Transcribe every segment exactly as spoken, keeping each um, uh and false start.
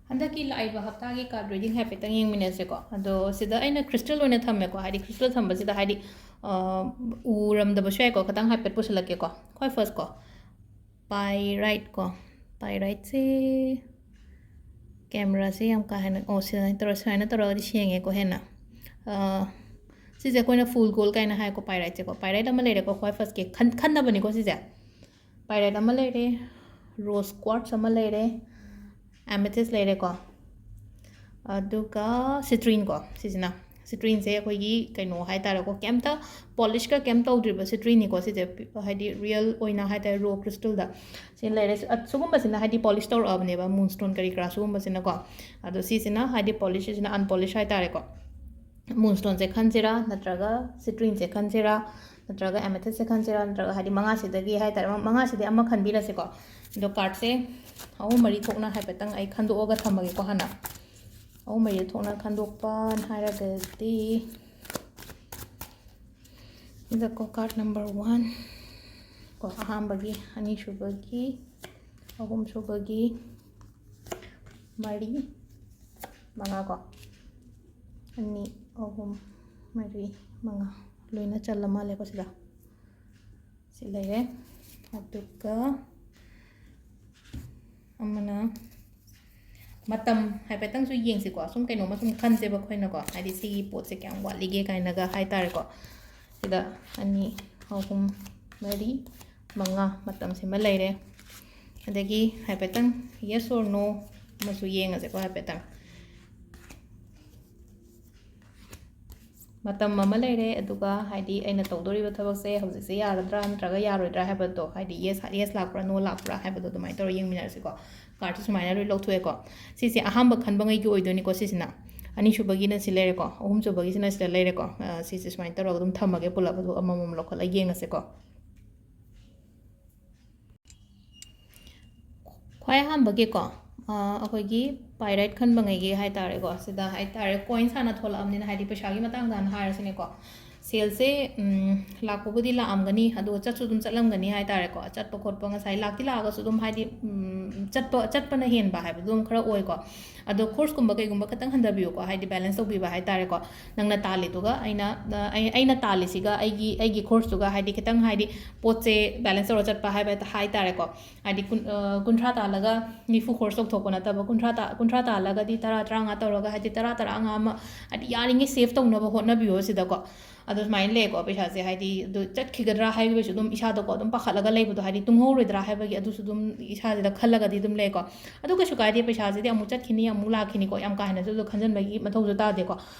ꯍꯟꯗꯛꯀꯤ ꯂꯥꯛꯏꯕ ꯍꯞꯇꯥꯒꯤ card reading ꯍꯥꯏꯐꯦꯠꯇꯪ ꯌꯦꯡꯃꯤꯟꯅꯁꯦꯀꯣ꯫ ꯑꯗꯣ ꯁꯤꯗ ꯑꯩꯅ crystal ꯑꯣꯏꯅ ꯊꯝꯃꯦꯀꯣ, ꯍꯥꯏꯗꯤ crystal ꯊꯝꯕꯁꯤꯗ ꯍꯥꯏꯗꯤ, ꯑ, ꯎꯔꯝꯗꯕꯁꯨ ꯌꯥꯏꯀꯣ, ꯈꯤꯇꯪ ꯍꯥꯏꯐꯦꯠ ꯄꯨꯁꯤꯜꯂꯛꯀꯦꯀꯣ꯫ ꯈ꯭ꯋꯥꯏ first ꯀꯣ, pyrite ꯀꯣ, pyriteꯁꯦ cameraꯁꯦ ꯌꯥꯝ ꯀꯥ ꯍꯦꯟꯅ, ꯑꯣ, ꯁꯨꯃꯥꯏꯅ ꯇꯧꯔ-, ꯁꯨꯃꯥꯏꯅ ꯇꯧꯔꯒꯗꯤ ꯁꯦꯡꯉꯦꯀꯣ ꯍꯦꯟꯅ꯫ ꯑ, ꯁꯤꯁꯦ ꯑꯩꯈꯣꯏꯅ full gold ꯀꯥꯏꯅ ꯍꯥꯏꯀꯣ, pyriteꯁꯦꯀꯣ꯫ Pyrite ꯑꯃ ꯂꯩꯔꯦꯀꯣ, ꯈ꯭ꯋꯥꯏ firstꯀꯤ ꯈꯟ-, ꯈꯟꯅꯕꯅꯤꯀꯣ ꯁꯤꯁꯦ꯫ Pyrite ꯑꯃ ꯂꯩꯔꯦ, rose quartz ꯑꯃ ꯂꯩꯔꯦ, amethyst ꯂꯩꯔꯦꯀꯣ, ꯑꯗꯨꯒ citrine ꯀꯣ, ꯁꯤꯁꯤꯅ꯫ Citrineꯁꯦ ꯑꯩꯈꯣꯏꯒꯤ ꯀꯩꯅꯣ ꯍꯥꯏꯇꯥꯔꯦꯀꯣ, ꯀꯩꯝꯇ polishꯀ ꯀꯩꯝ ꯇꯧꯗ꯭ꯔꯤꯕ citrineꯅꯤꯀꯣ ꯁꯤꯁꯦ, ꯄꯤ-, ꯍꯥꯏꯗꯤ real ꯑꯣꯏꯅ ꯍꯥꯏꯇꯥꯔꯦ, raw crystalꯗ꯫ ꯁꯤ ꯂꯩꯔꯦ꯫ ꯑ, ꯁꯤꯒꯨꯝꯕꯁꯤꯅ ꯍꯥꯏꯗꯤ polish ꯇꯧꯔꯛꯑꯕꯅꯦꯕ, moonstone ꯀꯔꯤ ꯀꯔꯥ ꯁꯤꯒꯨꯝꯕꯁꯤꯅꯀꯣ꯫ ꯑꯗꯣ ꯁꯤꯁꯤꯅ ꯍꯥꯏꯗꯤ polish, ꯁꯤꯁꯤꯅ unpolish ꯍꯥꯏꯇꯥꯔꯦꯀꯣ꯫ Moonstoneꯁꯦ ꯈꯟꯁꯤꯔꯥ, ꯅꯠꯇ꯭ꯔꯒ citrineꯁꯦ ꯈꯟꯁꯤꯔꯥ, ꯅꯠꯇ꯭ꯔꯒ amethystꯁꯦ ꯈꯟꯁꯤꯔꯥ, ꯅꯠꯇ꯭ꯔꯒ ꯍꯥꯏꯗꯤ ꯃꯉꯥꯁꯤꯗꯒꯤ ꯍꯥꯏꯇꯥꯔꯦ, ꯃ-, ꯃꯉꯥꯁꯤꯗꯤ ꯑꯃ ꯈꯟꯕꯤꯔꯁꯤꯀꯣ꯫ ꯑꯗꯣ cardꯁꯦ ꯑꯍꯨꯝ ꯃꯔꯤ ꯊꯣꯛꯅ ꯍꯥꯏꯐꯦꯠꯇꯪ ꯑꯩ ꯈꯟꯗꯣꯛꯑꯒ ꯊꯝꯃꯒꯦꯀꯣ ꯍꯥꯟꯅ꯫ ꯑꯍꯨꯝ ꯃꯔꯤ ꯊꯣꯛꯅ ꯈꯟꯗꯣꯛꯄ ꯍꯥꯏꯔꯒꯗꯤ, ꯁꯤꯗꯀꯣ card number one ꯀꯣ, ꯑꯍꯥꯟꯕꯒꯤ, ꯑꯅꯤꯁꯨꯕꯒꯤ, ꯑꯍꯨꯝꯁꯨꯕꯒꯤ, ꯃꯔꯤ, ꯃꯉꯥ ꯀꯣ꯫ ꯑꯅꯤ, ꯑꯍꯨꯝ, ꯃꯔꯤ, ꯃꯉꯥ꯫ ꯂꯣꯏꯅ ꯆꯜꯂ ꯃꯥꯜꯂꯦꯀꯣ ꯁꯤꯗ꯫ ꯁꯤ ꯂꯩꯔꯦ꯫ ꯑꯗꯨꯒ ꯑꯃꯅ ꯃꯇꯝ ꯍꯥꯏꯐꯦꯠꯇꯪꯁꯨ ꯌꯦꯡꯁꯤꯀꯣ꯫ ꯁꯨꯝ ꯀꯩꯅꯣꯝꯃ ꯁꯨꯝ ꯈꯟꯁꯦꯕ ꯑꯩꯈꯣꯏꯅꯀꯣ꯫ ꯍꯥꯏꯗꯤ ꯁꯤꯒꯤ ꯄꯣꯠꯁꯦ ꯀꯌꯥꯝ ꯋꯥꯠꯂꯤꯒꯦ ꯀꯥꯏꯅꯒ ꯍꯥꯏꯇꯥꯔꯦꯀꯣ꯫ ꯁꯤꯗ ꯑꯅꯤ, ꯑꯍꯨꯝ, ꯃꯔꯤ, ꯃꯉꯥ ꯃꯇꯝꯁꯤꯃ ꯂꯩꯔꯦ꯫ ꯑꯗꯒꯤ ꯍꯥꯏꯐꯦꯠꯇꯪ yes or no ꯑꯃꯁꯨ ꯌꯦꯡꯉꯁꯦꯀꯣ ꯍꯥꯏꯐꯦꯠꯇꯪ꯫ ꯃꯇꯝ ꯑꯃ ꯂꯩꯔꯦ, ꯑꯗꯨꯒ ꯍꯥꯏꯗꯤ ꯑꯩꯅ ꯇꯧꯗꯣꯔꯤꯕ ꯊꯕꯛꯁꯦ ꯍꯧꯖꯤꯛꯁꯦ ꯌꯥꯒꯗ꯭ꯔꯥ ꯅꯠꯇ꯭ꯔꯒ ꯌꯥꯔꯣꯏꯗ꯭ꯔꯥ ꯍꯥꯏꯕꯗꯣ, ꯍꯥꯏꯗꯤ yes, yes ꯂꯥꯛꯄ꯭ꯔꯥ, no ꯂꯥꯛꯄ꯭ꯔꯥ ꯍꯥꯏꯕꯗꯣ ꯑꯗꯨꯃꯥꯏꯅ ꯇꯧꯔꯒ ꯌꯦꯡꯃꯤꯟꯅꯔꯁꯤꯀꯣ꯫ Cardꯁꯦ ꯁꯨꯃꯥꯏꯅ ꯂꯣꯏ ꯂꯧꯊꯣꯛꯑꯦꯀꯣ꯫ ꯁꯤꯁꯦ ꯑꯍꯥꯟꯕ ꯈꯟꯕꯉꯩꯒꯤ ꯑꯣꯏꯗꯣꯏꯅꯤꯀꯣ ꯁꯤꯁꯤꯅ꯫ ꯑꯅꯤꯁꯨꯕꯒꯤꯅ ꯁꯤ ꯂꯩꯔꯦꯀꯣ, ꯑꯍꯨꯝꯁꯨꯕꯒꯤꯁꯤꯅ ꯁꯤꯗ ꯂꯩꯔꯦꯀꯣ꯫ ꯑ, ꯁꯤꯁꯦ ꯁꯨꯃꯥꯏꯅ ꯇꯧꯔꯒ ꯑꯗꯨꯝ ꯊꯝꯃꯒꯦ ꯄꯨꯂꯞ, ꯑꯗꯨꯒ ꯑꯃꯃꯝ ꯂꯧꯈꯠꯂꯒ ꯌꯦꯡꯉꯁꯦꯀꯣ꯫ ꯈ꯭ꯋꯥꯏ ꯑꯍꯥꯟꯕꯒꯤꯀꯣ, ꯑ, ꯑꯩꯈꯣꯏꯒꯤ pyrite ꯈꯟꯕꯉꯩꯒꯤ ꯍꯥꯏ ꯇꯥꯔꯦꯀꯣ, ꯁꯤꯗ ꯍꯥꯏ ꯇꯥꯔꯦ, coins ꯍꯥꯟꯅ ꯊꯣꯛꯂꯛꯑꯕꯅꯤꯅ, ꯍꯥꯏꯗꯤ ꯄꯩꯁꯥꯒꯤ ꯃꯇꯥꯡꯗ ꯍꯥꯟꯅ ꯍꯥꯏꯔꯁꯤꯅꯦꯀꯣ꯫ ꯁꯦꯜꯁꯦ ꯂꯥꯛꯄꯕꯨꯗꯤ ꯂꯥꯛꯑꯝꯒꯅꯤ, ꯑꯗꯨꯒ ꯆꯠꯁꯨ ꯑꯗꯨꯝ ꯆꯠꯂꯝꯒꯅꯤ ꯍꯥꯏ ꯇꯥꯔꯦꯀꯣ꯫ ꯆꯠꯄ ꯈꯣꯠꯄ ꯉꯁꯥꯏ ꯂꯥꯛꯇꯤ ꯂꯥꯛꯑꯒꯁꯨ ꯑꯗꯨꯝ ꯍꯥꯏꯗꯤ ꯆꯠꯄ ꯆꯠꯄꯅ ꯍꯦꯟꯕ ꯍꯥꯏꯕꯗꯨ ꯑꯗꯨꯝ ꯈꯔ ꯑꯣꯏꯀꯣ꯫ ꯑꯗꯣ ꯈꯣꯔꯁꯀꯨꯝꯕ ꯀꯩꯒꯨꯝꯕ ꯈꯤꯇꯪ ꯍꯟꯊꯕꯤꯌꯨꯀꯣ, ꯍꯥꯏꯗꯤ ꯕꯦꯂꯦꯟꯁ ꯇꯧꯕꯤꯕ ꯍꯥꯏ ꯇꯥꯔꯦꯀꯣ꯫ ꯅꯪꯅ ꯇꯥꯜꯂꯤꯗꯨꯒ ꯑꯩꯅ ꯑꯩ- ꯑꯩꯅ ꯇꯥꯜꯂꯤꯁꯤꯒ ꯑꯩꯒꯤ ꯑꯩꯒꯤ ꯈꯣꯔꯁꯇꯨꯒ ꯍꯥꯏꯗꯤ ꯈꯤꯇꯪ ꯍꯥꯏꯗꯤ ꯄꯣꯠꯁꯦ ꯕꯦꯂꯦꯟꯁ ꯇꯧꯔ ꯆꯠꯄ ꯍꯥꯏꯕ ꯍꯥꯏ ꯇꯥꯔꯦꯀꯣ꯫ ꯍꯥꯏꯗꯤ ꯀꯨꯟ- ꯑ, ꯀꯨꯟꯊ꯭ꯔꯥ ꯇꯥꯜꯂꯒ ꯅꯤꯐꯨ ꯈꯣꯔꯁ ꯇꯧꯊꯣꯛꯄ ꯅꯠꯇꯕ, ꯀꯨꯟꯊ꯭ꯔꯥ ꯇꯥ- ꯀꯨꯟꯊ꯭ꯔꯥ ꯇꯥꯜꯂꯒꯗꯤ ꯇꯔꯥ ꯇꯔꯥꯃꯉꯥ ꯇꯧꯔꯒ ꯍꯥꯏꯗꯤ ꯇꯔꯥ ꯇꯔꯥꯃꯉꯥ ꯑꯃ ꯍꯥꯏꯗꯤ ꯌꯥꯔꯤꯉꯩ ꯁꯦꯐ ꯇꯧꯅꯕ ꯍꯣꯠꯅꯕꯤꯌꯣ ꯁꯤꯗꯀꯣ꯫ ꯑꯗꯣ ꯁꯨꯃꯥꯏꯅ ꯂꯩꯀꯣ, ꯄꯩꯁꯥꯁꯦ ꯍꯥꯏꯗꯤ ꯑꯗꯨ ꯆꯠꯈꯤꯒꯗ꯭ꯔꯥ ꯍꯥꯏꯕꯒꯤꯁꯨ ꯑꯗꯨꯝ ꯏꯁꯥꯗꯀꯣ ꯑꯗꯨꯝ ꯄꯥꯈꯠꯂꯒ ꯂꯩꯕꯗꯣ, ꯍꯥꯏꯗꯤ ꯇꯨꯡꯍꯧꯔꯣꯏꯗ꯭ꯔꯥ ꯍꯥꯏꯕꯒꯤ ꯑꯗꯨꯁꯨ ꯑꯗꯨꯝ ꯏꯁꯥꯁꯤꯗ ꯈꯜꯂꯒꯗꯤ ꯑꯗꯨꯝ ꯂꯩꯀꯣ꯫ ꯑꯗꯨ ꯀꯩꯁꯨ ꯀꯥꯏꯗꯦ, ꯄꯩꯁꯥꯁꯤꯗꯤ ꯑꯃꯨꯛ ꯆꯠꯈꯤꯅꯤ ꯑꯃꯨꯛ ꯂꯥꯛꯈꯤꯅꯤꯀꯣ, ꯌꯥꯝ ꯀꯥ ꯍꯦꯟꯅꯁꯨ ꯑꯗꯨ ꯈꯟꯖꯟꯕꯒꯤ ꯃꯊꯧꯁꯨ ꯇꯥꯗꯦꯀꯣ꯫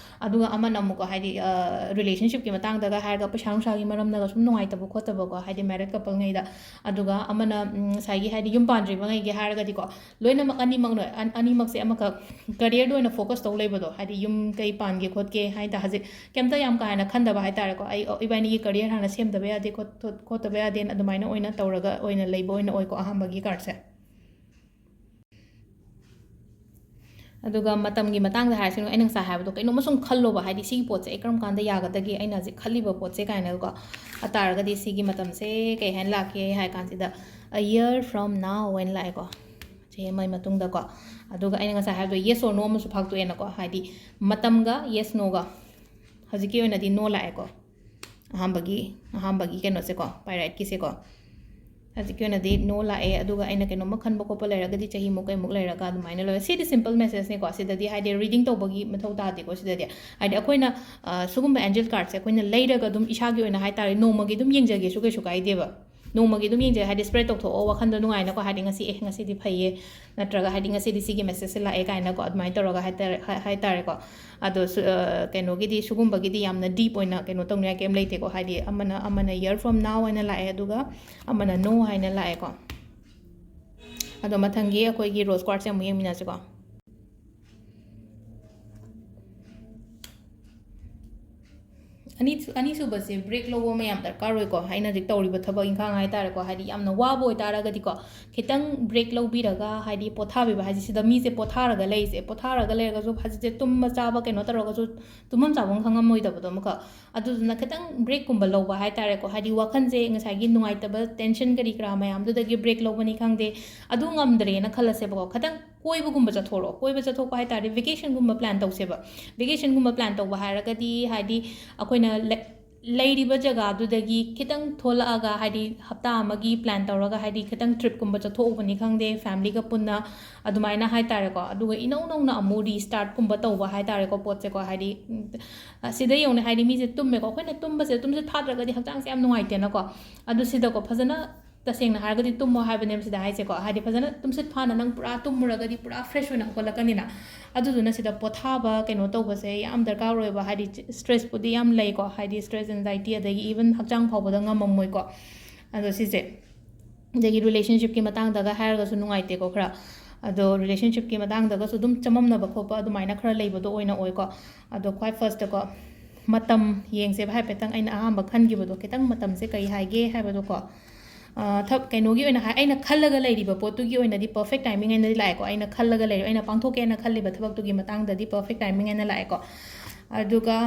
ꯑꯗꯨꯒ ꯑꯃꯅ ꯑꯃꯨꯛꯀꯣ ꯍꯥꯏꯗꯤ ꯔꯤꯂꯦꯁꯟꯁꯤꯞꯀꯤ ꯃꯇꯥꯡꯗꯒ ꯍꯥꯏꯔꯒ ꯄꯩꯁꯥ ꯅꯨꯡꯁꯥꯒꯤ ꯃꯔꯝꯗꯒ ꯁꯨꯝ ꯅꯨꯡꯉꯥꯏꯇꯕ ꯈꯣꯠꯇꯕꯀꯣ, ꯍꯥꯏꯗꯤ ꯃꯦꯔꯤꯠ ꯀꯄꯜꯉꯩꯗ꯫ ꯑꯗꯨꯒ ꯑꯃꯅ ꯎꯝ, ꯉꯁꯥꯏꯒꯤ ꯍꯥꯏꯗꯤ ꯌꯨꯝ ꯄꯥꯟꯗ꯭ꯔꯤꯕꯉꯩꯒꯤ ꯍꯥꯏꯔꯒꯗꯤꯀꯣ, ꯂꯣꯏꯅꯃꯛ ꯑꯅꯤꯃꯛ ꯂꯣꯏ- ꯑꯟ- ꯑꯅꯤꯃꯛꯁꯦ ꯑꯃꯈꯛ ꯀꯔꯤꯌꯔꯗ ꯑꯣꯏꯅ ꯐꯣꯀꯁ ꯇꯧ ꯂꯩꯕꯗꯣ, ꯍꯥꯏꯗꯤ ꯌꯨꯝ ꯀꯩ ꯄꯥꯟꯒꯦ ꯈꯣꯠꯀꯦ ꯍꯥꯏꯅ ꯍꯧꯖꯤꯛ ꯀꯩꯝꯇ ꯌꯥꯝ ꯀꯥ ꯍꯦꯟꯅ ꯈꯟꯗꯕ ꯍꯥꯏ ꯇꯥꯔꯦꯀꯣ꯫ ꯑꯩ ꯏꯕꯥꯅꯤꯒꯤ ꯀꯔꯤꯌꯔ ꯍꯥꯟꯅ ꯁꯦꯝꯗꯕ ꯌꯥꯗꯦ ꯈꯣꯠ- ꯈꯣꯠꯇꯕ ꯌꯥꯗꯦꯅ ꯑꯗꯨꯃꯥꯏꯅ ꯑꯣꯏꯅ ꯇꯧꯔꯒ ꯑꯣꯏꯅ ꯂꯩꯕ ꯑꯣꯏꯅ ꯑꯣꯏꯀꯣ ꯑꯍꯥꯟꯕꯒꯤ ꯀꯥꯔꯠꯁꯦ꯫ ꯑꯗꯨꯒ ꯃꯇꯝꯒꯤ ꯃꯇꯥꯡꯗ ꯍꯥꯏꯔꯁꯤꯅ, ꯑꯩꯅ ꯉꯁꯥꯏ ꯍꯥꯏꯕꯗꯣ ꯀꯩꯅꯣꯝꯃ ꯁꯨꯝ ꯈꯜꯂꯣꯕ, ꯍꯥꯏꯗꯤ ꯁꯤꯒꯤ ꯄꯣꯠꯁꯦ ꯑꯩ ꯀꯔꯝ ꯀꯥꯟꯗ ꯌꯥꯒꯗꯒꯦ, ꯑꯩꯅ ꯍꯧꯖꯤꯛ ꯈꯜꯂꯤꯕ ꯄꯣꯠꯁꯦ ꯀꯥꯏꯅꯀꯣ꯫ ꯑꯗꯨ ꯇꯥꯔꯒꯗꯤ ꯁꯤꯒꯤ ꯃꯇꯝꯁꯦ ꯀꯩ ꯍꯥꯏꯅ ꯂꯥꯛꯀꯦ ꯍꯥꯏ ꯀꯥꯟꯁꯤꯗ, a year from now ꯍꯥꯏꯅ ꯂꯥꯛꯑꯦꯀꯣ, ꯆꯍꯤ ꯑꯃꯒꯤ ꯃꯇꯨꯡꯗꯀꯣ꯫ ꯑꯗꯨꯒ ꯑꯩꯅ ꯉꯁꯥꯏ ꯍꯥꯏꯕꯗꯣ yes or no ꯑꯃꯁꯨ ꯐꯥꯛꯇꯣꯛꯑꯦꯅꯀꯣ, ꯍꯥꯏꯗꯤ ꯃꯇꯝꯒ yes noꯒ꯫ ꯍꯧꯖꯤꯛꯀꯤ ꯑꯣꯏꯅꯗꯤ no ꯂꯥꯛꯑꯦꯀꯣ, ꯑꯍꯥꯟꯕꯒꯤ ꯑꯍꯥꯟꯕꯒꯤ ꯀꯩꯅꯣꯁꯦꯀꯣ, ꯄꯥꯏꯔꯥꯏꯠꯀꯤꯁꯦꯀꯣ꯫ ꯍꯧꯖꯤꯛꯀꯤ ꯑꯣꯏꯅꯗꯤ no ꯂꯥꯛꯑꯦ꯫ ꯑꯗꯨꯒ ꯑꯩꯅ ꯀꯩꯅꯣꯝꯃ ꯈꯟꯕ ꯈꯣꯠꯄ ꯂꯩꯔꯒꯗꯤ ꯆꯍꯤꯃꯨꯛ ꯀꯩꯃꯨꯛ ꯂꯩꯔꯒ ꯑꯗꯨꯃꯥꯏꯅ ꯂꯣꯏꯔꯦ꯫ ꯁꯤꯗꯤ ꯁꯤꯝꯄꯜ ꯃꯦꯁꯦꯖꯅꯦꯀꯣ꯫ ꯁꯤꯗꯗꯤ ꯍꯥꯏꯗꯤ ꯔꯤꯗꯤꯡ ꯇꯧꯕꯒꯤ ꯃꯊꯧ ꯇꯥꯗꯦꯀꯣ꯫ ꯁꯤꯗꯗꯤ ꯍꯥꯏꯗꯤ ꯑꯩꯈꯣꯏꯅ ꯑ, ꯁꯤꯒꯨꯝꯕ ꯑꯦꯟꯖꯦꯜ ꯀꯥꯔꯠꯁꯦ ꯑꯩꯈꯣꯏꯅ ꯂꯩꯔꯒ ꯑꯗꯨꯝ ꯏꯁꯥꯒꯤ ꯑꯣꯏꯅ ꯍꯥꯏ ꯇꯥꯔꯦ, ꯅꯣꯡꯃꯒꯤ ꯑꯗꯨꯝ ꯌꯦꯡꯖꯒꯦꯁꯨ ꯀꯩꯁꯨ ꯀꯥꯏꯗꯦꯕ꯫ ꯅꯣꯡꯃꯒꯤ ꯑꯗꯨꯝ ꯌꯦꯡꯖꯩ, ꯍꯥꯏꯗꯤ ꯁ꯭ꯄ꯭ꯔꯦꯗ ꯇꯧꯊꯣꯛꯑꯣ ꯋꯥꯈꯟꯗꯣ ꯅꯨꯡꯉꯥꯏꯅꯀꯣ, ꯍꯥꯏꯗꯤ ꯉꯁꯤ ꯑꯦ ꯉꯁꯤꯗꯤ ꯐꯩꯌꯦ, ꯅꯠꯇ꯭ꯔꯒ ꯍꯥꯏꯗꯤ ꯉꯁꯤꯗꯤ ꯁꯤꯒꯤ ꯃꯦꯁꯦꯖꯁꯦ ꯂꯥꯛꯑꯦ ꯀꯥꯏꯅꯀꯣ, ꯑꯗꯨꯃꯥꯏꯅ ꯇꯧꯔꯒ ꯍꯥꯏ ꯇꯥꯔꯦ, ꯍꯥꯏ- ꯍꯥꯏ ꯇꯥꯔꯦꯀꯣ꯫ ꯑꯗꯣ ꯁꯨ- ꯑ, ꯀꯩꯅꯣꯒꯤꯗꯤ, ꯁꯤꯒꯨꯝꯕꯒꯤꯗꯤ ꯌꯥꯝꯅ ꯗꯤꯞ ꯑꯣꯏꯅ ꯀꯩꯅꯣ ꯇꯧꯅꯤꯡꯉꯥꯏ ꯀꯩꯝ ꯂꯩꯇꯦꯀꯣ꯫ ꯍꯥꯏꯗꯤ ꯑꯃꯅ ꯑꯃꯅ year from now ꯍꯥꯏꯅ ꯂꯥꯛꯑꯦ, ꯑꯗꯨꯒ ꯑꯃꯅ no ꯍꯥꯏꯅ ꯂꯥꯛꯑꯦꯀꯣ꯫ ꯑꯗꯣ ꯃꯊꯪꯒꯤ ꯑꯩꯈꯣꯏꯒꯤ ꯔꯣꯁ ꯀꯥꯔꯠꯁꯦ ꯑꯃꯨꯛ ꯌꯦꯡꯃꯤꯟꯅꯁꯤꯀꯣ꯫ ꯑꯅꯤ ꯑꯅꯤꯁꯨꯕꯁꯦ, ꯕ꯭ꯔꯦꯛ ꯂꯧꯕ ꯑꯃ ꯌꯥꯝ ꯗꯔꯀꯥꯔ ꯑꯣꯏꯀꯣ꯫ ꯑꯩꯅ ꯍꯧꯖꯤꯛ ꯇꯧꯔꯤꯕ ꯊꯕꯛ ꯏꯪꯈꯥꯡ ꯍꯥꯏ ꯇꯥꯔꯦꯀꯣ, ꯍꯥꯏꯗꯤ ꯌꯥꯝꯅ ꯋꯥꯕ ꯑꯣꯏꯇꯥꯔꯒꯗꯤꯀꯣ, ꯈꯤꯇꯪ ꯕ꯭ꯔꯦꯛ ꯂꯧꯕꯤꯔꯒ, ꯍꯥꯏꯗꯤ ꯄꯣꯊꯥꯕꯤꯕ ꯍꯥꯏꯁꯦ, ꯁꯤꯗ ꯃꯤꯁꯦ ꯄꯣꯊꯥꯔꯒ ꯂꯩꯁꯦ, ꯄꯣꯊꯥꯔꯒ ꯂꯩꯔꯒꯁꯨ ꯍꯧꯖꯤꯛꯁꯦ ꯇꯨꯝꯕ ꯆꯥꯕ ꯀꯩꯅꯣ ꯇꯧꯔꯒꯁꯨ ꯇꯨꯝꯐꯝ ꯆꯥꯐꯝ ꯈꯪꯉꯝꯃꯣꯏꯗꯕꯗꯣ ꯑꯃꯈꯛ꯫ ꯑꯗꯨꯗꯨꯅ ꯈꯤꯇꯪ ꯕ꯭ꯔꯦꯛꯀꯨꯝꯕ ꯂꯧꯕ ꯍꯥꯏ ꯇꯥꯔꯦꯀꯣ, ꯍꯥꯏꯗꯤ ꯋꯥꯈꯜꯁꯦ ꯉꯁꯥꯏꯒꯤ ꯅꯨꯡꯉꯥꯏꯇꯕ, ꯇꯦꯟꯁꯟ ꯀꯔꯤ ꯀꯔꯥ ꯃꯌꯥꯝꯗꯨꯗꯒꯤ ꯕ꯭ꯔꯦꯛ ꯂꯧꯕꯅꯤ ꯈꯪꯗꯦ, ꯑꯗꯨ ꯉꯝꯗ꯭ꯔꯦꯅ ꯈꯜꯂꯁꯦꯕꯀꯣ, ꯈꯤꯇꯪ ꯀꯣꯏꯕꯒꯨꯝꯕ ꯆꯠꯊꯣꯔꯛꯑꯣ꯫ ꯀꯣꯏꯕ ꯆꯠꯊꯣꯛꯄ ꯍꯥꯏ ꯇꯥꯔꯗꯤ ꯚꯦꯀꯦꯁꯟꯒꯨꯝꯕ ꯄ꯭ꯂꯥꯟ ꯇꯧꯁꯦꯕ꯫ ꯚꯦꯀꯦꯁꯟꯒꯨꯝꯕ ꯄ꯭ꯂꯥꯟ ꯇꯧꯕ ꯍꯥꯏꯔꯒꯗꯤ, ꯍꯥꯏꯗꯤ ꯑꯩꯈꯣꯏꯅ ꯂꯩ-, ꯂꯩꯔꯤꯕ ꯖꯒꯥꯗꯨꯗꯒꯤ ꯈꯤꯇꯪ ꯊꯣꯛꯂꯛꯑꯒ, ꯍꯥꯏꯗꯤ ꯍꯞꯇꯥ ꯑꯃꯒꯤ ꯄ꯭ꯂꯥꯟ ꯇꯧꯔꯒ, ꯍꯥꯏꯗꯤ ꯈꯤꯇꯪ ꯇ꯭ꯔꯤꯞꯀꯨꯝꯕ ꯆꯠꯊꯣꯛꯎꯕꯅꯤ ꯈꯪꯗꯦ, ꯐꯦꯃꯤꯂꯤꯒ ꯄꯨꯟꯅ ꯑꯗꯨꯃꯥꯏꯅ ꯍꯥꯏ ꯇꯥꯔꯦꯀꯣ꯫ ꯑꯗꯨꯒ ꯏꯅꯧ ꯅꯧꯅ ꯑꯃꯨꯛ ꯔꯤꯁ꯭ꯇꯥꯔꯠꯀꯨꯝꯕ ꯇꯧꯕ ꯍꯥꯏ ꯇꯥꯔꯦꯀꯣ, ꯄꯣꯠꯁꯦꯀꯣ꯫ ꯍꯥꯏꯗꯤ, ꯎꯝ, ꯑꯁꯤꯗ ꯌꯦꯡꯉꯨꯅꯦ, ꯍꯥꯏꯗꯤ ꯃꯤꯁꯦ ꯇꯨꯝꯃꯦꯀꯣ, ꯑꯩꯈꯣꯏꯅ ꯇꯨꯝꯕꯁꯦ, ꯇꯨꯝꯁꯤꯠ ꯐꯥꯗ꯭ꯔꯒꯗꯤ ꯍꯛꯆꯥꯡꯁꯦ ꯌꯥꯝ ꯅꯨꯡꯉꯥꯏꯇꯦꯅꯀꯣ꯫ ꯑꯗꯨ ꯁꯤꯗꯀꯣ ꯐꯖꯅ, ꯇꯁꯦꯡꯅ ꯍꯥꯏꯔꯒꯗꯤ ꯇꯨꯝꯃꯣ ꯍꯥꯏꯕꯅꯦꯕ ꯁꯤꯗ ꯍꯥꯏꯁꯦꯀꯣ꯫ ꯍꯥꯏꯗꯤ ꯐꯖꯅ ꯇꯨꯝꯁꯤꯠ ꯐꯥꯅ ꯅꯪ ꯄꯨꯔꯥ ꯇꯨꯝꯃꯨꯔꯒꯗꯤ ꯄꯨꯔꯥ ꯐ꯭ꯔꯦꯁ ꯑꯣꯏꯅ ꯍꯧꯒꯠꯂꯛꯀꯅꯤꯅ꯫ ꯑꯗꯨꯗꯨꯅ ꯁꯤꯗ ꯄꯣꯊꯥꯕ ꯀꯩꯅꯣ ꯇꯧꯕꯁꯦ ꯌꯥꯝ ꯗꯔꯀꯥꯔ ꯑꯣꯏꯕ꯫ ꯍꯥꯏꯗꯤ ꯁ꯭ꯇ꯭ꯔꯦꯁꯄꯨꯗꯤ ꯌꯥꯝ ꯂꯩꯀꯣ, ꯍꯥꯏꯗꯤ ꯁ꯭ꯇ꯭ꯔꯦꯁ, ꯑꯦꯟꯖꯥꯏꯇꯤ, ꯑꯗꯒꯤ ꯏꯚꯟ ꯍꯛꯆꯥꯡ ꯐꯥꯎꯕꯗ ꯉꯝꯃꯝꯃꯣꯏꯀꯣ꯫ ꯑꯗꯣ ꯁꯤꯁꯦ, ꯑꯗꯒꯤ ꯔꯤꯂꯦꯁꯟꯁꯤꯞꯀꯤ ꯃꯇꯥꯡꯗꯒ ꯍꯥꯏꯔꯒꯁꯨ ꯅꯨꯡꯉꯥꯏꯇꯦꯀꯣ ꯈꯔ꯫ ꯑꯗꯣ ꯔꯤꯂꯦꯁꯟꯁꯤꯞꯀꯤ ꯃꯇꯥꯡꯗꯒꯁꯨ ꯑꯗꯨꯝ ꯆꯃꯝꯅꯕ ꯈꯣꯠꯄ ꯑꯗꯨꯃꯥꯏꯅ ꯈꯔ ꯂꯩꯕꯗꯣ ꯑꯣꯏꯅ ꯑꯣꯏꯀꯣ꯫ ꯑꯗꯣ ꯈ꯭ꯋꯥꯏ ꯐꯥꯔꯁꯇꯀꯣ, ꯃꯇꯝ ꯌꯦꯡꯁꯦꯕ ꯍꯥꯏꯐꯦꯠꯇꯪ꯫ ꯑꯩꯅ ꯑꯍꯥꯟꯕ ꯈꯟꯈꯤꯕꯗꯣ, ꯈꯤꯇꯪ ꯃꯇꯝꯁꯦ ꯀꯩ ꯍꯥꯏꯒꯦ ꯍꯥꯏꯕꯗꯣꯀꯣ꯫ ꯑ, ꯊꯕ-, ꯀꯩꯅꯣꯒꯤ ꯑꯣꯏꯅ ꯍꯥꯏ, ꯑꯩꯅ ꯈꯜꯂꯒ ꯂꯩꯔꯤꯕ ꯄꯣꯠꯇꯨꯒꯤ ꯑꯣꯏꯅꯗꯤ ꯄꯔꯐꯦꯛ ꯇꯥꯏꯃꯤꯡ ꯍꯥꯏꯅꯗꯤ ꯂꯥꯛꯑꯦꯀꯣ꯫ ꯑꯩꯅ ꯈꯜꯂꯒ ꯂꯩꯔꯤꯕ, ꯑꯩꯅ ꯄꯥꯡꯊꯣꯛꯀꯦꯅ ꯈꯜꯂꯤꯕ ꯊꯕꯛꯇꯨꯒꯤ ꯃꯇꯥꯡꯗꯗꯤ ꯄꯔꯐꯦꯛ ꯇꯥꯏꯃꯤꯡ ꯍꯥꯏꯅ ꯂꯥꯛꯑꯦꯀꯣ꯫ ꯑꯗꯨꯒ,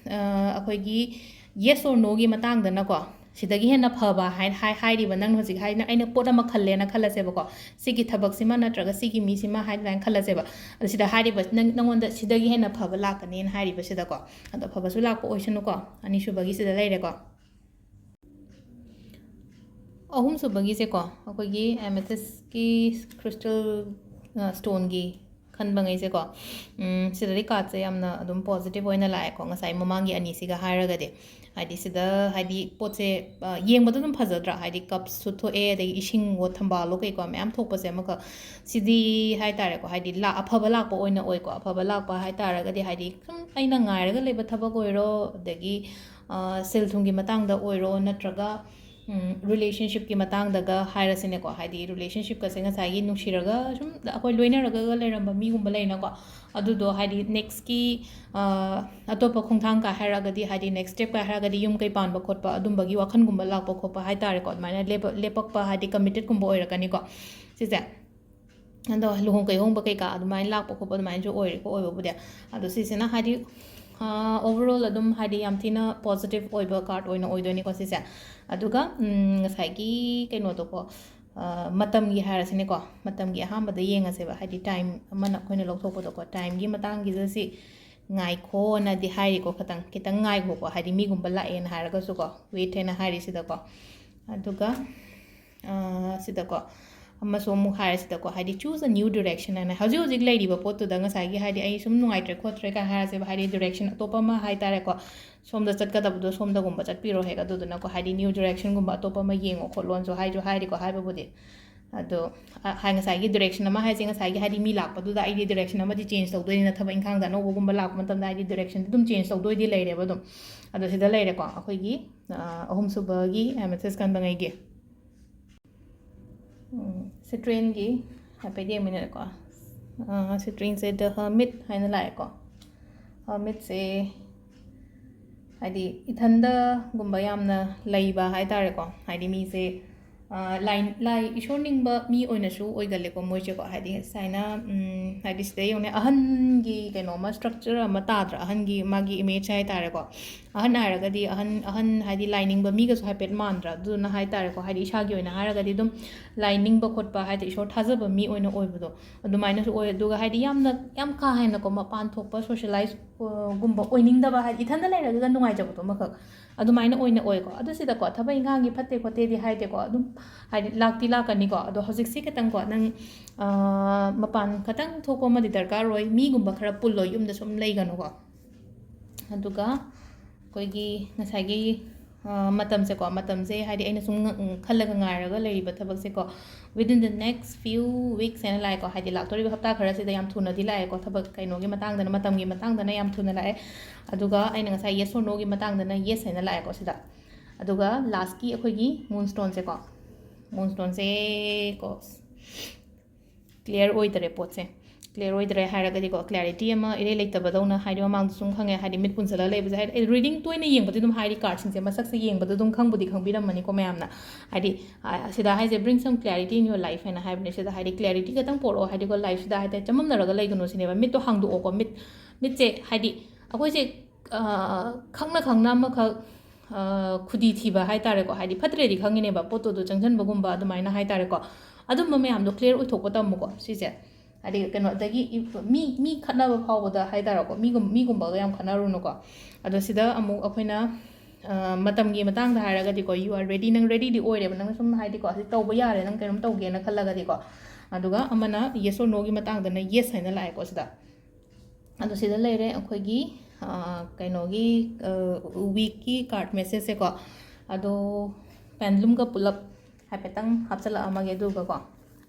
ꯑ, ꯑꯩꯈꯣꯏꯒꯤ yes or noꯒꯤ ꯃꯇꯥꯡꯗꯅꯀꯣ, ꯁꯤꯗꯒꯤ ꯍꯦꯟꯅ ꯐꯕ ꯍꯥꯏ-, ꯍꯥꯏ-, ꯍꯥꯏꯔꯤꯕ ꯅꯪꯅ ꯍꯧꯖꯤꯛ ꯍꯥꯏꯅ, ꯑꯩꯅ ꯄꯣꯠ ꯑꯃ ꯈꯜꯂꯦꯅ ꯈꯜꯂꯁꯦꯕꯀꯣ, ꯁꯤꯒꯤ ꯊꯕꯛꯁꯤꯃ ꯅꯠꯇ꯭ꯔꯒ ꯁꯤꯒꯤ ꯃꯤꯁꯤꯃ ꯍꯥꯏ ꯑꯗꯨꯃꯥꯏꯅ ꯈꯜꯂꯁꯦꯕ꯫ ꯑꯗꯣ ꯁꯤꯗ ꯍꯥꯏꯔꯤꯕ ꯅꯪ-, ꯅꯪꯉꯣꯟꯗ ꯁꯤꯗꯒꯤ ꯍꯦꯟꯅ ꯐꯕ ꯂꯥꯛꯀꯅꯤꯅ ꯍꯥꯏꯔꯤꯕꯁꯤꯗꯀꯣ, ꯑꯗꯣ ꯑꯐꯕꯁꯨ ꯂꯥꯛꯄ ꯑꯣꯏꯁꯅꯨꯀꯣ꯫ ꯑꯅꯤꯁꯨꯕꯒꯤꯁꯤꯗ ꯂꯩꯔꯦꯀꯣ꯫ ꯑꯍꯨꯝꯁꯨꯕꯒꯤꯁꯦꯀꯣ, ꯑꯩꯈꯣꯏꯒꯤ ꯑꯦꯃꯦꯊꯤꯁꯀꯤ ꯀ꯭ꯔꯤꯁꯇꯜ, ꯑ, ꯁ꯭ꯇꯣꯟꯒꯤ ꯈꯟꯕꯉꯩꯁꯦꯀꯣ, ꯎꯝ, ꯁꯤꯗꯗꯤ ꯀꯥꯔꯠꯁꯦ ꯌꯥꯝꯅ ꯑꯗꯨꯝ ꯄꯣꯖꯤꯇꯤꯚ ꯑꯣꯏꯅ ꯂꯥꯛꯑꯦꯀꯣ, ꯉꯁꯥꯏ ꯃꯃꯥꯡꯒꯤ ꯑꯅꯤꯁꯤꯒ ꯍꯥꯏꯔꯒꯗꯤ꯫ ꯍꯥꯏꯗꯤ ꯁꯤꯗ, ꯍꯥꯏꯗꯤ ꯄꯣꯠꯁꯦ, ꯑ, ꯌꯦꯡꯕꯗ ꯑꯗꯨꯝ ꯐꯖꯗ꯭ꯔꯥ? ꯍꯥꯏꯗꯤ ꯀꯞꯁꯨ ꯊꯣꯛꯑꯦ, ꯑꯗꯒꯤ ꯏꯁꯤꯡꯋꯣ ꯊꯝꯕꯥꯜꯂꯣ ꯀꯩꯀꯣ ꯃꯌꯥꯝ ꯊꯣꯛꯄꯁꯦ ꯑꯃꯈꯛ꯫ ꯁꯤꯗꯤ ꯍꯥꯏ ꯇꯥꯔꯦꯀꯣ, ꯍꯥꯏꯗꯤ ꯂꯥ-, ꯑꯐꯕ ꯂꯥꯛꯄ ꯑꯣꯏꯅ ꯑꯣꯏꯀꯣ꯫ ꯑꯐꯕ ꯂꯥꯛꯄ ꯍꯥꯏ ꯇꯥꯔꯒꯗꯤ, ꯍꯥꯏꯗꯤ ꯁꯨꯝ ꯑꯩꯅ ꯉꯥꯏꯔꯒ ꯂꯩꯕ ꯊꯕꯛ ꯑꯣꯏꯔꯣ, ꯑꯗꯒꯤ, ꯑ, ꯁꯦꯜ ꯊꯨꯝꯒꯤ ꯃꯇꯥꯡꯗ ꯑꯣꯏꯔꯣ, ꯅꯠꯇ꯭ꯔꯒ, ꯔꯤꯂꯦꯁꯟꯁꯤꯞꯀꯤ ꯃꯇꯥꯡꯗꯒ ꯍꯥꯏꯔꯁꯤꯅꯦꯀꯣ, ꯍꯥꯏꯗꯤ ꯔꯤꯂꯦꯁꯟꯁꯤꯞꯀꯁꯦ ꯉꯁꯥꯏꯒꯤ ꯅꯨꯡꯁꯤꯔꯒ ꯁꯨꯝ ꯑꯩꯈꯣꯏ ꯂꯣꯏꯅꯔꯒ ꯂꯩꯔꯝꯕ ꯃꯤꯒꯨꯝꯕ ꯂꯩꯅꯀꯣ, ꯑꯗꯨꯗꯣ ꯍꯥꯏꯗꯤ ꯅꯦꯛꯁꯀꯤ ꯑꯇꯣꯞꯄ ꯈꯣꯡꯊꯥꯡ ꯀꯥꯏ ꯍꯥꯏꯔꯒꯗꯤ, ꯍꯥꯏꯗꯤ ꯅꯦꯛꯁ ꯁ꯭ꯇꯦꯞ ꯀꯥꯏ ꯍꯥꯏꯔꯒꯗꯤ ꯌꯨꯝ ꯀꯩ ꯄꯥꯟꯕ ꯈꯣꯠꯄ ꯑꯗꯨꯝꯕꯒꯤ ꯋꯥꯈꯜꯒꯨꯝꯕ ꯂꯥꯛꯄ ꯈꯣꯠꯄ ꯍꯥꯏ ꯇꯥꯔꯦꯀꯣ, ꯑꯗꯨꯃꯥꯏꯅ ꯂꯦꯞꯄ- ꯂꯦꯞꯄꯛꯄ, ꯍꯥꯏꯗꯤ ꯀꯃꯤꯇꯦꯠꯀꯨꯝꯕ ꯑꯣꯏꯔꯛꯀꯅꯤꯀꯣ ꯁꯤꯁꯦ꯫ ꯑꯗꯣ ꯂꯨꯍꯣꯡ ꯀꯩꯍꯣꯡꯕ ꯀꯩꯀꯥ ꯑꯗꯨꯃꯥꯏꯅ ꯂꯥꯛꯄ ꯈꯣꯠꯄ ꯑꯗꯨꯃꯥꯏꯅꯁꯨ ꯑꯣꯏꯔꯦꯀꯣ ꯑꯣꯏꯕꯕꯨꯗꯤ꯫ ꯑꯗꯣ ꯁꯤꯁꯤꯅ ꯍꯥꯏꯗꯤ ꯑꯣꯚꯔ ꯑꯣꯜ ꯑꯗꯨꯝ ꯍꯥꯏꯗꯤ ꯌꯥꯝ ꯊꯤꯅ ꯄꯣꯖꯤꯇꯤꯞ ꯑꯣꯏꯕ ꯀꯥꯔꯠ ꯑꯣꯏꯅ ꯑꯣꯏꯗꯣꯏꯅꯤꯀꯣ ꯁꯤꯁꯦ꯫ ꯑꯗꯨꯒ ꯎꯝ, ꯉꯁꯥꯏꯒꯤ ꯀꯩꯅꯣꯗꯣꯀꯣ, ꯑ, ꯃꯇꯝꯒꯤ ꯍꯥꯏꯔꯁꯤꯅꯦꯀꯣ, ꯃꯇꯝꯒꯤ ꯑꯍꯥꯟꯕꯗ ꯌꯦꯡꯉꯁꯦꯕ, ꯍꯥꯏꯗꯤ ꯇꯥꯏꯝ ꯑꯃꯅ ꯑꯩꯈꯣꯏꯅ ꯂꯧꯊꯣꯛꯄꯗꯣꯀꯣ, ꯇꯥꯏꯝꯒꯤ ꯃꯇꯥꯡꯒꯤꯗ ꯁꯤ ꯉꯥꯏꯈꯣꯅꯗꯤ ꯍꯥꯏꯔꯤꯀꯣ, ꯈꯤꯇꯪ ꯈꯤꯇꯪ ꯉꯥꯏꯈꯣꯀꯣ, ꯍꯥꯏꯗꯤ ꯃꯤꯒꯨꯝꯕ ꯂꯥꯛꯑꯦꯅ ꯍꯥꯏꯔꯒꯁꯨꯀꯣ, ꯋꯦꯠ ꯍꯥꯏꯅ ꯍꯥꯏꯔꯤꯁꯤꯗꯀꯣ꯫ ꯑꯗꯨꯒ ꯑ, ꯁꯤꯗꯀꯣ ꯑꯃꯁꯨ ꯑꯃꯨꯛ ꯍꯥꯏꯔꯦ ꯁꯤꯗꯀꯣ, ꯍꯥꯏꯗꯤ choose a new direction ꯍꯥꯏꯅ, ꯍꯧꯖꯤꯛ ꯍꯧꯖꯤꯛ ꯂꯩꯔꯤꯕ ꯄꯣꯠꯇꯨꯗ ꯉꯁꯥꯏꯒꯤ ꯍꯥꯏꯗꯤ ꯑꯩ ꯁꯨꯝ ꯅꯨꯡꯉꯥꯏꯇ꯭ꯔꯦ ꯈꯣꯠꯇ꯭ꯔꯦ ꯀꯥꯏ ꯍꯥꯏꯔꯁꯦꯕ, ꯍꯥꯏꯗꯤ ꯗꯤꯔꯦꯛꯁꯟ ꯑꯇꯣꯞꯄ ꯑꯃ ꯍꯥꯏ ꯇꯥꯔꯦꯀꯣ, ꯁꯣꯝꯗ ꯆꯠꯀꯗꯕꯗꯣ ꯁꯣꯝꯗꯒꯨꯝꯕ ꯆꯠꯄꯤꯔꯣ ꯍꯦꯛ, ꯑꯗꯨꯗꯨꯅꯀꯣ ꯍꯥꯏꯗꯤ ꯅ꯭ꯌꯨ ꯗꯤꯔꯦꯛꯁꯟꯒꯨꯝꯕ ꯑꯇꯣꯞꯄ ꯑꯃ ꯌꯦꯡꯉꯣ ꯈꯣꯠꯂꯣꯅꯁꯨ ꯍꯥꯏꯁꯨ ꯍꯥꯏꯔꯤꯀꯣ ꯍꯥꯏꯕꯕꯨꯗꯤ꯫ ꯑꯗꯣ ꯑ, ꯍꯥꯏ ꯉꯁꯥꯏꯒꯤ ꯗꯤꯔꯦꯛꯁꯟ ꯑꯃ ꯍꯥꯏꯁꯦ, ꯉꯁꯥꯏꯒꯤ ꯍꯥꯏꯗꯤ ꯃꯤ ꯂꯥꯛꯄꯗꯨꯗ ꯑꯩꯗꯤ ꯗꯤꯔꯦꯛꯁꯟ ꯑꯃꯗꯤ ꯆꯦꯟꯖ ꯇꯧꯗꯣꯏꯅꯤꯅ, ꯊꯕꯛ ꯏꯪꯈꯥꯡꯗ ꯑꯅꯧꯕꯒꯨꯝꯕ ꯂꯥꯛꯄ ꯃꯇꯝꯗ ꯍꯥꯏꯗꯤ ꯗꯤꯔꯦꯛꯁꯟꯗꯤ ꯑꯗꯨꯝ ꯆꯦꯟꯖ ꯇꯧꯗꯣꯏꯗꯤ ꯂꯩꯔꯦꯕ ꯑꯗꯨꯝ꯫ ꯑꯗꯣ ꯁꯤꯗ ꯂꯩꯔꯦꯀꯣ ꯑꯩꯈꯣꯏꯒꯤ ꯑ, ꯑꯍꯨꯝꯁꯨꯕꯒꯤ ꯑꯦꯃꯦꯊꯤꯁ ꯀꯟꯕꯉꯩꯒꯤ꯫ ꯎꯝ, ꯁꯤꯇ꯭ꯔꯦꯟꯒꯤ ꯍꯥꯏꯐꯦꯠ ꯌꯦꯡꯃꯤꯟꯅꯔꯦꯀꯣ꯫ ꯑ, ꯁꯤꯇ꯭ꯔꯦꯟꯁꯦ The Hermit ꯍꯥꯏꯅ ꯂꯥꯛꯑꯦꯀꯣ꯫ ꯍꯔꯃꯤꯠꯁꯦ ꯍꯥꯏꯗꯤ ꯏꯊꯟꯗꯒꯨꯝꯕ ꯌꯥꯝꯅ ꯂꯩꯕ ꯍꯥꯏ ꯇꯥꯔꯦꯀꯣ꯫ ꯍꯥꯏꯗꯤ ꯃꯤꯁꯦ, ꯑ, ꯂꯥꯏ, ꯂꯥꯏ ꯏꯁꯣꯔ ꯅꯤꯡꯕ ꯃꯤ ꯑꯣꯏꯅꯁꯨ ꯑꯣꯏꯒꯜꯂꯦꯀꯣ ꯃꯣꯏꯁꯦꯀꯣ꯫ ꯍꯥꯏꯗꯤ ꯁꯨꯃꯥꯏꯅ, ꯎꯝ, ꯍꯥꯏꯗꯤ ꯁꯤꯗ ꯌꯦꯡꯉꯨꯅꯦ, ꯑꯍꯟꯒꯤ ꯀꯩꯅꯣ ꯑꯃ, ꯁ꯭ꯇ꯭ꯔꯛꯆꯔ ꯑꯃ ꯇꯥꯗ꯭ꯔꯥ? ꯑꯍꯟꯒꯤ ꯃꯥꯒꯤ ꯏꯃꯦꯖ ꯍꯥꯏ ꯇꯥꯔꯦꯀꯣ꯫ ꯑꯍꯟ ꯍꯥꯏꯔꯒꯗꯤ ꯑꯍꯟ, ꯑꯍꯟ ꯍꯥꯏꯗꯤ ꯂꯥꯏ ꯅꯤꯡꯕ ꯃꯤꯒꯁꯨ ꯍꯥꯏꯐꯦꯠ ꯃꯥꯟꯗ꯭ꯔꯥ? ꯑꯗꯨꯅ ꯍꯥꯏ ꯇꯥꯔꯦꯀꯣ꯫ ꯍꯥꯏꯗꯤ ꯏꯁꯥꯒꯤ ꯑꯣꯏꯅ ꯍꯥꯏꯔꯒꯗꯤ ꯑꯗꯨꯝ ꯂꯥꯏ ꯅꯤꯡꯕ ꯈꯣꯠꯄ ꯍꯥꯏꯗꯤ ꯏꯁꯣꯔ ꯊꯥꯖꯕ ꯃꯤ ꯑꯣꯏꯅ ꯑꯣꯏꯕꯗꯣ ꯑꯗꯨꯃꯥꯏꯅꯁꯨ ꯑꯣꯏ꯫ ꯑꯗꯨꯒ ꯍꯥꯏꯗꯤ ꯌꯥꯝꯅ, ꯌꯥꯝ ꯀꯥ ꯍꯦꯟꯅꯀꯣ ꯃꯄꯥꯟ ꯊꯣꯛꯄ, ꯁꯣꯁꯤꯌꯦꯂꯥꯏꯁ, ꯑ, ꯒꯨꯝꯕ ꯑꯣꯏꯅꯤꯡꯗꯕ, ꯍꯥꯏꯗꯤ ꯏꯊꯟꯗ ꯂꯩꯔꯒ ꯅꯨꯡꯉꯥꯏꯖꯕꯗꯣ ꯑꯃꯈꯛ ꯑꯗꯨꯃꯥꯏꯅ ꯑꯣꯏꯅ ꯑꯣꯏꯀꯣ꯫ ꯑꯗꯨ ꯁꯤꯗꯀꯣ ꯊꯕꯛ ꯏꯪꯈꯥꯡꯒꯤ ꯐꯠꯇꯦ ꯈꯣꯠꯇꯦꯗꯤ ꯍꯥꯏꯗꯦꯀꯣ, ꯑꯗꯨꯝ ꯍꯥꯏꯗꯤ ꯂꯥꯛꯇꯤ ꯂꯥꯛꯀꯅꯤꯀꯣ꯫ ꯑꯗꯣ ꯍꯧꯖꯤꯛꯁꯦ ꯈꯤꯇꯪꯀꯣ ꯅꯪ, ꯑ, ꯃꯄꯥꯟ ꯈꯤꯇꯪ ꯊꯣꯛꯄ ꯑꯃꯗꯤ ꯗꯔꯀꯥꯔ ꯑꯣꯏ꯫ ꯃꯤꯒꯨꯝꯕ ꯈꯔ ꯄꯨꯜꯂꯣ, ꯌꯨꯝꯗ ꯁꯨꯝ ꯂꯩꯒꯅꯨꯀꯣ꯫ ꯑꯗꯨꯒ ꯑꯩꯈꯣꯏꯒꯤ ꯉꯁꯥꯏꯒꯤ, ꯑ, ꯃꯇꯝꯁꯦꯀꯣ, ꯃꯇꯝꯁꯦ ꯍꯥꯏꯗꯤ ꯑꯩꯅ ꯁꯨꯝ ꯉ-, ꯈꯜꯂꯒ ꯉꯥꯏꯔꯒ ꯂꯩꯔꯤꯕ ꯊꯕꯛꯁꯦꯀꯣ, within the next few weeks ꯍꯥꯏꯅ ꯂꯥꯛꯑꯦꯀꯣ꯫ ꯍꯥꯏꯗꯤ ꯂꯥꯛꯇꯣꯔꯤꯕ ꯍꯞꯇꯥ ꯈꯔꯁꯤꯗ ꯌꯥꯝ ꯊꯨꯅꯗꯤ ꯂꯥꯛꯑꯦꯀꯣ꯫ ꯊꯕꯛ ꯀꯩꯅꯣꯒꯤ ꯃꯇꯥꯡꯗꯅ, ꯃꯇꯝꯒꯤ ꯃꯇꯥꯡꯗꯅ ꯌꯥꯝ ꯊꯨꯅ ꯂꯥꯛꯑꯦ꯫ ꯑꯗꯨꯒ ꯑꯩꯅ ꯉꯁꯥꯏ yes or noꯒꯤ ꯃꯇꯥꯡꯗꯅ yes ꯍꯥꯏꯅ ꯂꯥꯛꯑꯦꯀꯣ ꯁꯤꯗ꯫ ꯑꯗꯨꯒ ꯂꯥꯁꯀꯤ ꯑꯩꯈꯣꯏꯒꯤ ꯃꯨꯟꯁ꯭ꯇꯣꯟꯁꯦꯀꯣ, ꯃꯨꯟꯁ꯭ꯇꯣꯟꯁꯦ ꯀꯣ, ꯀ꯭ꯂꯤꯌꯥꯔ ꯑꯣꯏꯗꯔꯦ ꯄꯣꯠꯁꯦ꯫ ꯀ꯭ꯂꯤꯌꯥꯔ ꯑꯣꯏꯗꯔꯦ ꯍꯥꯏꯔꯒꯗꯤꯀꯣ, ꯀ꯭ꯂꯦꯔꯤꯇꯤ ꯑꯃ ꯏꯔꯩ ꯂꯩꯇꯕꯗꯧꯅ, ꯍꯥꯏꯗꯤ ꯃꯃꯥꯡꯗꯁꯨ ꯑꯗꯨꯝ ꯈꯪꯉꯦ, ꯍꯥꯏꯗꯤ ꯃꯤꯠ ꯄꯨꯟꯁꯤꯜꯂꯒ ꯂꯩꯕꯁꯦ, ꯍꯥꯏꯗꯤ ꯔꯤꯗꯤꯡ ꯇꯣꯏꯅ ꯌꯦꯡꯕꯗꯤ ꯑꯗꯨꯝ, ꯍꯥꯏꯗꯤ ꯀꯥꯔꯠꯁꯤꯡꯁꯦ ꯃꯁꯛꯁꯦ ꯌꯦꯡꯕꯗ ꯑꯗꯨꯝ ꯈꯪꯕꯨꯗꯤ ꯈꯪꯕꯤꯔꯝꯃꯅꯤꯀꯣ ꯃꯌꯥꯝꯅ꯫ ꯍꯥꯏꯗꯤ, ꯑ, ꯁꯤꯗ ꯍꯥꯏꯁꯦ "Bring some clarity in your life" ꯍꯥꯏꯅ ꯍꯥꯏꯕꯅꯦ꯫ ꯁꯤꯗ ꯍꯥꯏꯗꯤ ꯀ꯭ꯂꯦꯔꯤꯇꯤ ꯈꯛꯇꯪ ꯄꯣꯔꯛꯑꯣ, ꯍꯥꯏꯗꯤꯀꯣ ꯂꯥꯏꯐꯁꯤꯗ ꯍꯥꯏꯗꯤ ꯆꯃꯝꯅꯔꯒ ꯂꯩꯒꯅꯨ ꯁꯤꯅꯦꯕ꯫ ꯃꯤꯠꯇꯣ ꯍꯥꯡꯗꯣꯛꯑꯣꯀꯣ, ꯃꯤꯠ, ꯃꯤꯠꯁꯦ ꯍꯥꯏꯗꯤ ꯑꯩꯈꯣꯏꯁꯦ, ꯑ, ꯈꯪꯅ ꯈꯪꯅ ꯑꯃꯈꯛ, ꯑ, ꯈꯨꯗꯤ ꯊꯤꯕ ꯍꯥꯏ ꯇꯥꯔꯦꯀꯣ, ꯍꯥꯏꯗꯤ ꯐꯠꯇ꯭ꯔꯦꯗꯤ ꯈꯪꯉꯤꯅꯦꯕ, ꯄꯣꯠꯇꯣ ꯑꯗꯨ ꯆꯪꯁꯤꯟꯕꯒꯨꯝꯕ ꯑꯗꯨꯃꯥꯏꯅ ꯍꯥꯏ ꯇꯥꯔꯦꯀꯣ, ꯑꯗꯨꯝꯕ ꯃꯌꯥꯝꯗꯣ ꯀ꯭ꯂꯤꯌꯥꯔ ꯑꯣꯏꯊꯣꯛꯄ ꯇꯝꯃꯨꯀꯣ꯫ ꯁꯤꯁꯦ ꯍꯥꯏꯗꯤ ꯀꯩꯅꯣ, ꯑꯗꯒꯤ ꯏ-, ꯃꯤ, ꯃꯤ ꯈꯠꯅꯕ ꯐꯥꯎꯕꯗ ꯍꯥꯏ ꯇꯥꯔꯦꯀꯣ, ꯃꯤꯒꯨꯝ-, ꯃꯤꯒꯨꯝꯕꯒ ꯌꯥꯝ ꯈꯠꯅꯔꯨꯅꯨꯀꯣ꯫ ꯑꯗꯣ ꯁꯤꯗ ꯑꯃꯨꯛ ꯑꯩꯈꯣꯏꯅ, ꯑ, ꯃꯇꯝꯒꯤ ꯃꯇꯥꯡꯗ ꯍꯥꯏꯔꯒꯗꯤꯀꯣ, "You are ready", ꯅꯪ ꯔꯦꯗꯤꯗꯤ ꯑꯣꯏꯔꯦꯕ, ꯅꯪ ꯁꯨꯝ ꯍꯥꯏꯗꯤꯀꯣ, ꯍꯧꯖꯤꯛ ꯇꯧꯕ ꯌꯥꯔꯦ, ꯅꯪ ꯀꯩꯅꯣꯝ ꯇꯧꯒꯦꯅ ꯈꯜꯂꯒꯗꯤꯀꯣ꯫ ꯑꯗꯨꯒ ꯑꯃꯅ yes or no ꯒꯤ ꯃꯇꯥꯡꯗꯅ yes ꯍꯥꯏꯅ ꯂꯥꯛꯑꯦꯀꯣ ꯁꯤꯗ꯫ ꯑꯗꯣ ꯁꯤꯗ ꯂꯩꯔꯦ ꯑꯩꯈꯣꯏꯒꯤ, ꯑ, ꯀꯩꯅꯣꯒꯤ, ꯑ, ꯋꯤꯛꯀꯤ ꯀꯥꯔꯠ ꯃꯦꯁꯦꯖꯁꯦꯀꯣ꯫ ꯑꯗꯣ ꯄꯦꯟꯗꯨꯝꯒ ꯄꯨꯂꯞ ꯍꯥꯏꯐꯦꯠꯇꯪ ꯍꯥꯞꯆꯤꯜꯂꯛꯑꯝꯃꯒꯦ, ꯑꯗꯨꯒꯀꯣ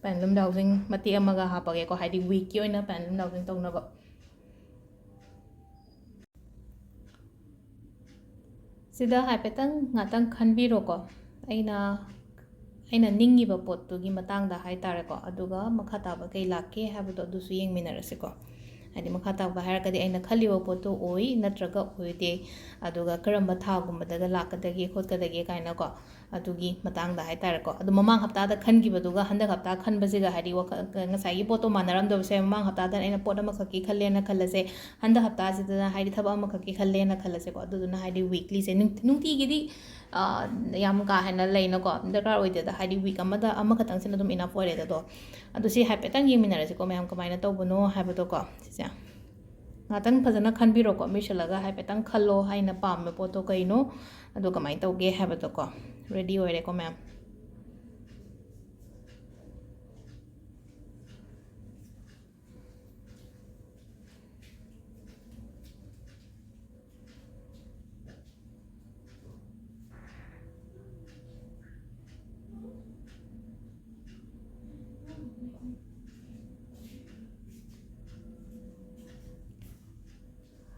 ꯄꯦꯟꯗꯨꯝ ꯗꯥꯎꯖꯤꯡ ꯃꯇꯦꯛ ꯑꯃꯒ ꯍꯥꯞꯄꯒꯦꯀꯣ, ꯍꯥꯏꯗꯤ ꯋꯤꯛꯀꯤ ꯑꯣꯏꯅ ꯄꯦꯟꯗꯨꯝ ꯗꯥꯎꯖꯤꯡ ꯇꯧꯅꯕ꯫ ꯁꯤꯗ ꯍꯥꯏꯐꯦꯠꯇꯪ ꯉꯥꯛꯇꯪ ꯈꯟꯕꯤꯔꯣꯀꯣ꯫ ꯑꯩꯅ, ꯑꯩꯅ ꯅꯤꯡꯉꯤꯕ ꯄꯣꯠꯇꯨꯒꯤ ꯃꯇꯥꯡꯗ ꯍꯥꯏ ꯇꯥꯔꯦꯀꯣ, ꯑꯗꯨꯒ ꯃꯈꯥ ꯇꯥꯕ ꯀꯩ ꯂꯥꯛꯀꯦ ꯍꯥꯏꯕꯗꯣ ꯑꯗꯨꯁꯨ ꯌꯦꯡꯃꯤꯟꯅꯔꯁꯤꯀꯣ꯫ ꯍꯥꯏꯗꯤ ꯃꯈꯥ ꯇꯥꯕ ꯍꯥꯏꯔꯒꯗꯤ ꯑꯩꯅ ꯈꯜꯂꯤꯕ ꯄꯣꯠꯇꯣ ꯑꯣꯏ ꯅꯠꯇ꯭ꯔꯒ ꯑꯣꯏꯗꯦ, ꯑꯗꯨꯒ ꯀꯔꯝꯕ ꯊꯥꯒꯨꯝꯕꯗꯒ ꯂꯥꯛꯀꯗꯒꯦ ꯈꯣꯠꯀꯗꯒꯦ ꯀꯥꯏꯅꯀꯣ, ꯑꯗꯨꯒꯤ ꯃꯇꯥꯡꯗ ꯍꯥꯏ ꯇꯥꯔꯦꯀꯣ꯫ ꯑꯗꯣ ꯃꯃꯥꯡ ꯍꯞꯇꯥꯗ ꯈꯟꯈꯤꯕꯗꯨꯒ ꯍꯟꯗꯛ ꯍꯞꯇꯥ ꯈꯟꯕꯁꯤꯒ, ꯍꯥꯏꯗꯤ ꯋꯥꯈꯜ, ꯉꯁꯥꯏꯒꯤ ꯄꯣꯠꯇꯣ ꯃꯥꯟꯅꯔꯝꯗꯕꯁꯦ, ꯃꯃꯥꯡ ꯍꯞꯇꯥꯗ ꯑꯩꯅ ꯄꯣꯠ ꯑꯃꯈꯛꯀꯤ ꯈꯜꯂꯦꯅ ꯈꯜꯂꯁꯦ, ꯍꯟꯗꯛ ꯍꯞꯇꯥꯁꯤꯗꯅ ꯍꯥꯏꯗꯤ ꯊꯕꯛ ꯑꯃꯈꯛꯀꯤ ꯈꯜꯂꯦꯅ ꯈꯜꯂꯁꯦꯀꯣ꯫ ꯑꯗꯨꯗꯨꯅ ꯍꯥꯏꯗꯤ ꯋꯤꯛꯂꯤꯁꯦ ꯅꯨꯡ-, ꯅꯨꯡꯇꯤꯒꯤꯗꯤ, ꯑ, ꯌꯥꯝ ꯀꯥ ꯍꯦꯟꯅ ꯂꯩꯅꯀꯣ, ꯗꯔꯀꯥꯔ ꯑꯣꯏꯗꯦꯗ꯫ ꯍꯥꯏꯗꯤ ꯋꯤꯛ ꯑꯃꯗ ꯑꯃꯈꯛꯇꯪꯁꯤꯅ ꯑꯗꯨꯝ enough ꯑꯣꯏꯔꯦꯗ꯫ ꯑꯗꯣ, ꯑꯗꯣ ꯁꯤ ꯍꯥꯏꯐꯦꯠꯇꯪ ꯌꯦꯡꯃꯤꯟꯅꯔꯁꯤꯀꯣ ꯃꯌꯥꯝ, ꯀꯃꯥꯏꯅ ꯇꯧꯕꯅꯣ ꯍꯥꯏꯕꯗꯣꯀꯣ꯫ ꯁꯤꯁꯦ ꯉꯥꯛꯇꯪ ꯐꯖꯅ ꯈꯟꯕꯤꯔꯣꯀꯣ, ꯃꯤꯠꯁꯤꯜꯂꯒ ꯍꯥꯏꯐꯦꯠꯇꯪ ꯈꯜꯂꯣ, ꯑꯩꯅ ꯄꯥꯝꯕ ꯄꯣꯠꯇꯣ ꯀꯩꯅꯣ, ꯑꯗꯣ ꯀꯃꯥꯏꯅ ꯇꯧꯒꯦ ꯍꯥꯏꯕꯗꯣꯀꯣ꯫ ꯔꯦꯗꯤ ꯑꯣꯏꯔꯦꯀꯣ ꯃꯌꯥꯝ꯫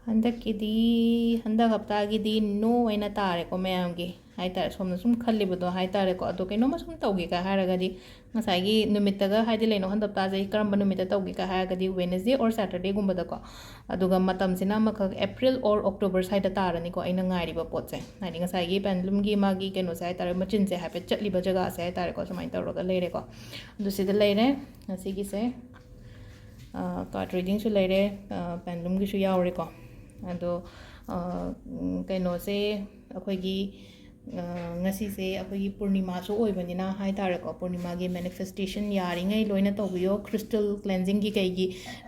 ꯍꯟꯗꯛꯀꯤꯗꯤ, ꯍꯟꯗꯛ ꯍꯞꯇꯥꯒꯤꯗꯤ no ꯑꯣꯏꯅ ꯇꯥꯔꯦꯀꯣ ꯃꯌꯥꯝꯒꯤ꯫ ꯍꯥꯏꯇꯥꯔꯦ, ꯁꯣꯝꯅ ꯁꯨꯝ ꯈꯜꯂꯤꯕꯗꯣ ꯍꯥꯏꯇꯥꯔꯦꯀꯣ꯫ ꯑꯗꯣ ꯀꯩꯅꯣꯝꯃ ꯁꯨꯝ ꯇꯧꯒꯦ ꯀ ꯍꯥꯏꯔꯒꯗꯤ, ꯉꯁꯥꯏꯒꯤ ꯅꯨꯃꯤꯠꯇꯒ ꯍꯥꯏꯗꯤ ꯂꯩꯅꯧ ꯍꯟꯗꯞ ꯇꯥꯖꯩ, ꯀꯔꯝꯕ ꯅꯨꯃꯤꯠꯇ ꯇꯧꯒꯦ ꯀ ꯍꯥꯏꯔꯒꯗꯤ Wednesday or Saturdayꯒꯨꯝꯕꯗꯀꯣ꯫ ꯑꯗꯨꯒ ꯃꯇꯝꯁꯤꯅ ꯑꯃꯈꯛ April or October ꯁ꯭ꯋꯥꯏꯗ ꯇꯥꯔꯅꯤꯀꯣ, ꯑꯩꯅ ꯉꯥꯏꯔꯤꯕ ꯄꯣꯠꯁꯦ꯫ ꯍꯥꯏꯗꯤ ꯉꯁꯥꯏꯒꯤ pendulumꯒꯤ ꯃꯥꯒꯤ ꯀꯩꯅꯣꯁꯦ ꯍꯥꯏꯇꯥꯔꯦ, ꯃꯆꯤꯟꯁꯦ ꯍꯥꯏꯐꯦꯠ ꯆꯠꯂꯤꯕ ꯖꯒꯥꯁꯦ ꯍꯥꯏꯇꯥꯔꯦꯀꯣ, ꯁꯨꯃꯥꯏꯅ ꯇꯧꯔꯒ ꯂꯩꯔꯦꯀꯣ꯫ ꯑꯗꯨ ꯁꯤꯗ ꯂꯩꯔꯦ ꯉꯁꯤꯒꯤꯁꯦ꯫ ꯀꯥꯔꯠ ꯔꯤꯗꯤꯡꯁꯨ ꯂꯩꯔꯦ, pendulumꯒꯤꯁꯨ ꯌꯥꯎꯔꯦꯀꯣ꯫ ꯑꯗꯣ ꯀꯩꯅꯣꯁꯦ, ꯑꯩꯈꯣꯏꯒꯤ ꯉꯁꯤꯁꯦ ꯑꯩꯈꯣꯏꯒꯤ ꯄꯨꯔꯅꯤꯃꯥꯁꯨ ꯑꯣꯏꯕꯅꯤꯅ ꯍꯥꯏꯇꯥꯔꯦꯀꯣ, ꯄꯨꯔꯅꯤꯃꯥꯒꯤ manifestation ꯌꯥꯔꯤꯉꯩ ꯂꯣꯏꯅ ꯇꯧꯕꯤꯌꯣ꯫ Crystal cleansingꯒꯤ ꯀꯩꯒꯤ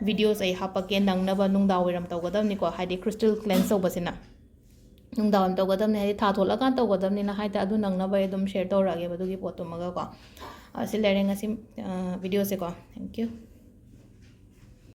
videos ꯑꯩ ꯍꯥꯞꯄꯛꯀꯦ, ꯅꯪꯅꯕ ꯅꯨꯡꯗꯥꯡ ꯋꯥꯏꯔꯝ ꯇꯧꯒꯗꯕꯅꯤꯀꯣ, ꯍꯥꯏꯗꯤ crystal cleanse ꯇꯧꯕꯁꯤꯅ ꯅꯨꯡꯗꯥꯡ ꯋꯥꯏꯔꯝ ꯇꯧꯒꯗꯕꯅꯤ, ꯍꯥꯏꯗꯤ ꯊꯥ ꯊꯣꯛꯂꯀꯥꯟ ꯇꯧꯒꯗꯕꯅꯤꯅ ꯍꯥꯏꯇꯥꯔꯦ꯫ ꯑꯗꯨ ꯅꯪꯅꯕ ꯑꯩ ꯑꯗꯨꯝ share ꯇꯧꯔꯛꯑꯒꯦꯕ ꯑꯗꯨꯒꯤ ꯄꯣꯠꯇꯨꯃꯒꯀꯣ꯫ ꯁꯤ ꯂꯩꯔꯦ ꯉꯁꯤ videoꯁꯦꯀꯣ꯫ Thank you꯫